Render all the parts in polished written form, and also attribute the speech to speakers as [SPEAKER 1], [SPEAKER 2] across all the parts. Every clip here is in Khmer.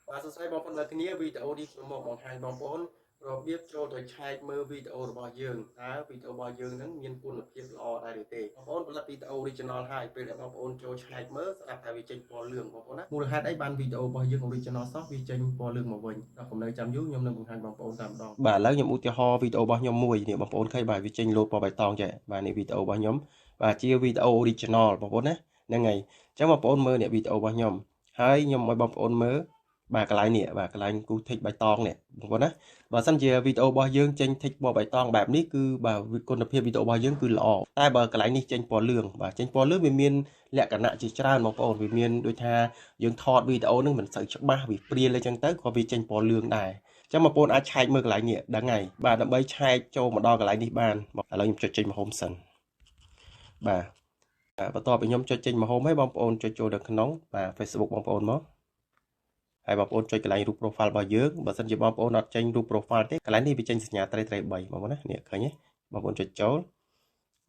[SPEAKER 1] បាទសួស្តីបងប្អូនទាំងគ្នាវីដេអូនេះខ្ញុំមកបង្ហាញបងប្អូនរបៀបចូលទៅឆែកមើលវីដេអូរបស់យើងតើវីដេអូរបស់យើងនឹងមានគុណភាពល្អដែរឬទេបងប្អូនផលិតវីដេអូ original ហើយពេលដែលបងប្អូនចូលឆែកមើលស្រាប់តែវាចេញពណ៌លឿងបងប្អូនណាមូលហេតុអីបានវីដេអូរបស់យើង original សោះវាចេញពណ៌លឿងមកវិញដល់កុំនៅចាំយូរខ្ញុំនឹងបង្ហាញបងប្អូនតាមម្ដងបាទឥឡូវខ្ញុំឧទាហរណ៍វីដេអូរបស់ខ្ញុំមួយនេះបងប្អូនឃើញបាទវាចេញលោតពណ៌បៃតងចេះបាទនេះវីដេអូរបស់ខ្ញុំបាទជាវីដេអូ original បងប្អូនណាហ្នឹងហើយអញ្ចឹងបងប្អូនមើលនេះវីដេអូរបស់ខ្ញុំហើយខ្ញុំឲ្យបងប្អូនមើលបាទកន្លែងនេះបាទកន្លែងគូ tick បៃតងនេះបងប្អូនណាបើសិនជាវីដេអូរបស់យើងចេញ tick ពណ៌បៃតងបែបនេះគឺបាទគុណភាពវីដេអូរបស់យើងគឺល្អតែបើកន្លែងនេះចេញពណ៌លឿងបាទចេញពណ៌លឿងវាមានលក្ខណៈជាច្រើនបងប្អូនវាមានដូចថាយើងថតវីដេអូនឹងមិនសូវច្បាស់វាព្រាលអីចឹងទៅក៏វាចេញពណ៌លឿងដែរចឹងបងប្អូនអាចឆែកមើលកន្លែងនេះដឹងហើយបាទដើម្បីឆែកចូលមកដល់កន្លែងនេះបានឥឡូវខ្ញុំចុចចេញមក home សិនបាទបន្ទាប់ពីខ្ញុំចុចចេញមក home ហើយបងប្អូនចុចចូលទៅក្នុងបាទ Facebook បងប្អូនមកហើយបងប្អូនចុចកន្លែងរូប profile របស់យើងបើសិនជាបងប្អូនអត់ចេញរូប profile ទេកន្លែងនេះវាចេញសញ្ញាត្រីត្រី3បងប្អូនណានេះឃើញទេបងប្អូនចុចចូល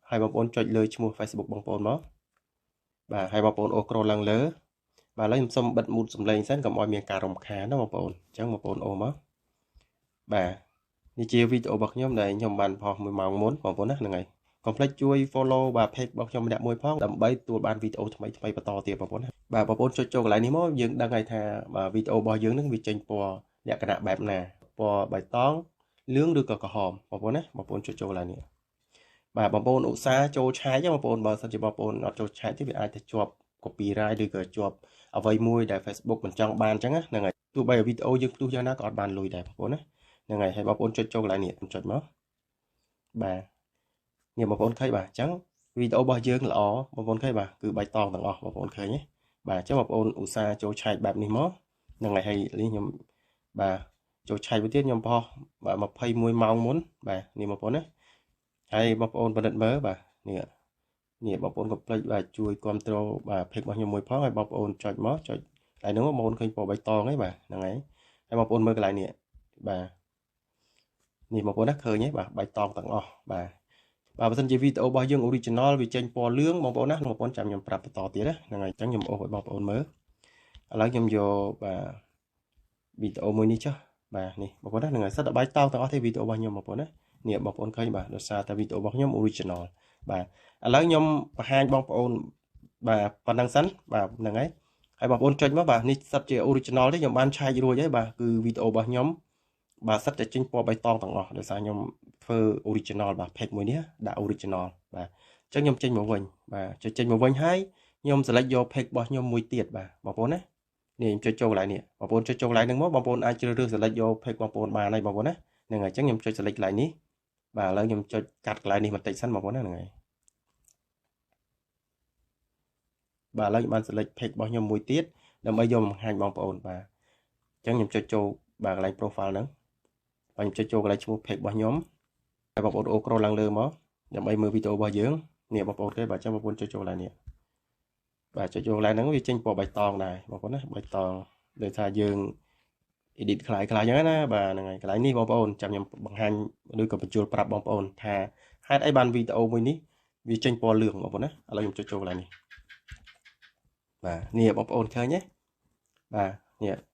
[SPEAKER 1] ហើយបងប្អូនចុចលើឈ្មោះ Facebook បងប្អូនមកបាទហើយបងប្អូនអូសក្រឡើងលើបាទឥឡូវខ្ញុំសូមបិទ mute សំឡេងសិនកុំឲ្យមានការរំខានណាបងប្អូនអញ្ចឹងបងប្អូនអូសមកបាទនេះជាវីដេអូរបស់ខ្ញុំដែលខ្ញុំបានផុស1ម៉ោងមុនបងប្អូនណាហ្នឹងហើយកុំភ្លេចជួយ follow បាទ page របស់ខ្ញុំម្នាក់មួយផងដើម្បីទទួលបានវីដេអូថ្មីថ្មីបន្តទៀតបងប្អូនណាបាទបងប្អូនចុចចូលកន្លែងនេះមកយើងដឹងហើយថាបាទវីដេអូរបស់យើងនឹងវាចេញពណ៌លក្ខណៈបែបណាពណ៌បៃតងលឿងឬក៏ក្រហមបងប្អូនណាបងប្អូនចុចចូលកន្លែងនេះបាទបងប្អូនឧស្សាហ៍ចូលឆែកបងប្អូនបើសិនជាបងប្អូនអត់ចូលឆែកទេវាអាចទៅជាប់ copyright ឬក៏ជាប់អ្វីមួយដែល Facebook មិនចង់បានអញ្ចឹងណាហ្នឹងហើយទោះបីវីដេអូយើងផ្ទុះយ៉ាងណាក៏អត់បានលុយដែរបងប្អូនណាហ្នឹងហើយហើយបងប្អូនចុចចូលកន្លែងនេះចុចមកបាទនេះបងប្អូនឃើញបាទអញ្ចឹងវីដេអូរបស់យើងល្អបងប្អូនឃើញបាទគឺបៃតងទាំងអស់បងប្អូនឃើញទេបាទអញ្ចឹងបងប្អូនឧស្សាហ៍ចូលឆែកបែបនេះមកហ្នឹងហើយហើយនេះខ្ញុំបាទចូលឆែកមួយទៀតខ្ញុំផុសបាទ21ម៉ោងមុនបាទនេះបងប្អូនណាហើយបងប្អូនពិនិត្យមើលបាទនេះនេះបងប្អូនកុំភ្លេចបាទជួយគ្រប់គ្រងបាទ page របស់ខ្ញុំមួយផងហើយបងប្អូនចុចមកចុចកន្លែងហ្នឹងបងប្អូនឃើញពណ៌បៃតងហើយបាទហ្នឹងហើយហើយបងប្អូនមើលកន្លែងនេះបាទនេះបងប្អូនណាឃើញទេបាទបៃតងទាំងអស់បាទបាទបើសិនជាវីដេអូរបស់យើង original វាចេញពណ៌លឿងបងប្អូនណាបងប្អូនចាំខ្ញុំប្រាប់បន្តទៀតណាហ្នឹងហើយអញ្ចឹងខ្ញុំអូសឲ្យបងប្អូនមើលឥឡូវខ្ញុំយកបាទវីដេអូមួយនេះចុះបាទនេះបងប្អូនណាហ្នឹងហើយសិតតែបៃតងទាំងអស់ទេវីដេអូរបស់ខ្ញុំបងប្អូនណានេះបងប្អូនឃើញបាទដោយសារតែវីដេអូរបស់ខ្ញុំ original បាទឥឡូវខ្ញុំបង្ហាញបងប្អូនបាទប៉ុណ្ណឹងសិនបាទហ្នឹងហើយហើយបងប្អូនចុចមកបាទនេះសិតជា original ទេខ្ញុំបានឆែករួចហើយបាទគឺវីដេអូរបស់ខ្ញុំបាទសិតតែចេញពណ៌បៃតងទាំងអស់ដោយសារខ្ញុំធ្វើ original បាទ page មួយនេះដាក់ original បាទអញ្ចឹងខ្ញុំចេញមកវិញបាទចុចចេញមកវិញហើយខ្ញុំ select យក page របស់ខ្ញុំមួយទៀតបាទបងប្អូនណានេះខ្ញុំចុចចូលកន្លែងនេះបងប្អូនចុចចូលកន្លែងហ្នឹងមកបងប្អូនអាចជ្រើសរើស select យក page បងប្អូនបានហើយបងប្អូនណាហ្នឹងហើយអញ្ចឹងខ្ញុំចុច select កន្លែងនេះបាទឥឡូវខ្ញុំចុចកាត់កន្លែងនេះបន្តិចសិនបងប្អូនណាហ្នឹងហើយបាទឥឡូវខ្ញុំបាន select page របស់ខ្ញុំមួយទៀតដើម្បីយកមកបង្ហាញបងប្អូនបាទអញ្ចឹងខ្ញុំចុចចូលបាទកន្លែង profile ហ្នឹងបាទខ្ញុំចុចចូលកន្លែងឈ្មោះ page របស់ខ្ញុំហើយបងប្អូនអូក្រឡើងលើមកដើម្បីមើលវីដេអូរបស់យើងនេះបងប្អូនគេបាទចាំបងប្អូនចុចចូលកន្លែងនេះបាទចុចចូលកន្លែងហ្នឹងវាចេញពណ៌បៃតងដែរបងប្អូនណាបៃតងដូចថាយើង edit ខ្លាយខ្លាយអញ្ចឹងណាបាទហ្នឹងហើយកន្លែងនេះបងប្អូនចាំខ្ញុំបង្ហាញឬក៏បញ្ជូលប្រាប់បងប្អូនថាហេតុអីបានវីដេអូមួយនេះវាចេញពណ៌លឿងបងប្អូនណាឥឡូវខ្ញុំចុចចូលកន្លែងនេះបាទនេះបងប្អូនឃើញទេបាទនេះ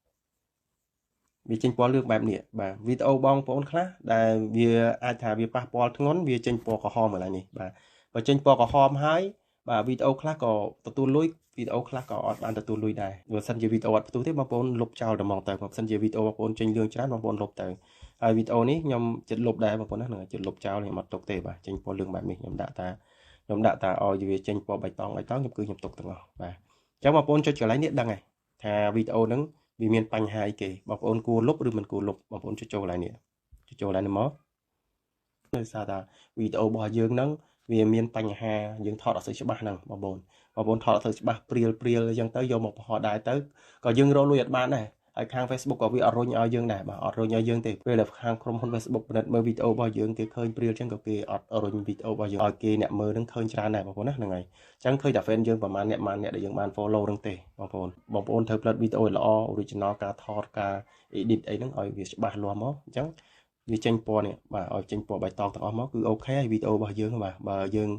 [SPEAKER 1] វាចេញពណ៌លឿងបែបនេះបាទវីដេអូបងប្អូនខ្លះដែលវាអាចថាវាប៉ះពាល់ធ្ងន់វាចេញពណ៌ក្រហមកន្លែងនេះបាទបើចេញពណ៌ក្រហមហើយបាទវីដេអូខ្លះក៏ទទួលលុយវីដេអូខ្លះក៏អត់បានទទួលលុយដែរបើសិនជាវីដេអូអត់ផ្ទុះទេបងប្អូនលុបចោលតែហ្មងទៅបើសិនជាវីដេអូបងប្អូនចេញលឿងច្រើនបងប្អូនលុបទៅហើយវីដេអូនេះខ្ញុំចិត្តលុបដែរបងប្អូនណាហ្នឹងចិត្តលុបចោលខ្ញុំអត់ទុកទេបាទចេញពណ៌លឿងបែបនេះខ្ញុំដាក់តាឲ្យវាចេញពណ៌បៃតងបៃតងខ្ញុំគឺខ្ញុំទុកទាំងអស់បាទអញ្ចឹងបងប្អូនចុចកន្លែងនេះដឹងហើយថាវីដេអូហ្នឹងវាមានបញ្ហាអីគេបងប្អូនគួរលុបឬមិនគួរលុបបងប្អូនចុចចូលកន្លែងនេះចុចចូលកន្លែងនេះមកដោយសារថាវីដេអូរបស់យើងហ្នឹងវាមានបញ្ហាយើងថតអត់សូវច្បាស់ហ្នឹងបងប្អូនបងប្អូនថតអត់សូវច្បាស់ព្រាលព្រាលអញ្ចឹងទៅយកមកបង្ហោះដែរទៅក៏យើងរកលុយអត់បានដែរហើយខាង Facebook ក៏វាអត់រុញឲ្យយើងដែរបាទអត់រុញឲ្យយើងទេពេលដែលខាងក្រុមហ៊ុន Facebook ពិនិត្យមើលវីដេអូរបស់យើងគេឃើញព្រាលអញ្ចឹងក៏គេអត់រុញវីដេអូរបស់យើងឲ្យគេអ្នកមើលនឹងឃើញច្រើនដែរបងប្អូនណាហ្នឹងហើយអញ្ចឹងឃើញតែ fan យើងប្រហែលអ្នកប្រហែលអ្នកដែលយើងបាន follow ហ្នឹងទេបងប្អូនបងប្អូនត្រូវផលិតវីដេអូល្អ original ការថតការ edit អីហ្នឹងឲ្យវាច្បាស់លាស់មកអញ្ចឹងវាចេញពណ៌នេះបាទឲ្យចេញពណ៌បៃតងទាំងអស់មកគឺអូខេហើយវីដេអូរបស់យើងបាទបើយើង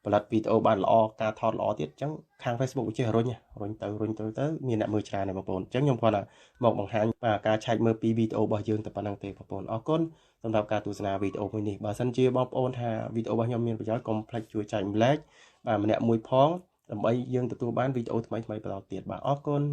[SPEAKER 1] ផលិតវីដេអូបានល្អការថតល្អទៀតអញ្ចឹងខាង Facebook វាចេះរុញរុញទៅរុញទៅទៅមានអ្នកមើលច្រើនណាស់បងប្អូនអញ្ចឹងខ្ញុំគ្រាន់តែមកបង្ហាញបាទការឆែកមើលពីវីដេអូរបស់យើងតែប៉ុណ្្នឹងទេបងប្អូនអរគុណសម្រាប់ការទស្សនាវីដេអូមួយនេះបើសិនជាបងប្អូនថាវីដេអូរបស់ខ្ញុំមានប្រយោជន៍កុំភ្លេចជួយចែករំលែកបាទម្នាក់មួយផងដើម្បីយើងទទួលបានវីដេអូថ្មីៗបន្តទៀតបាទអរគុណ។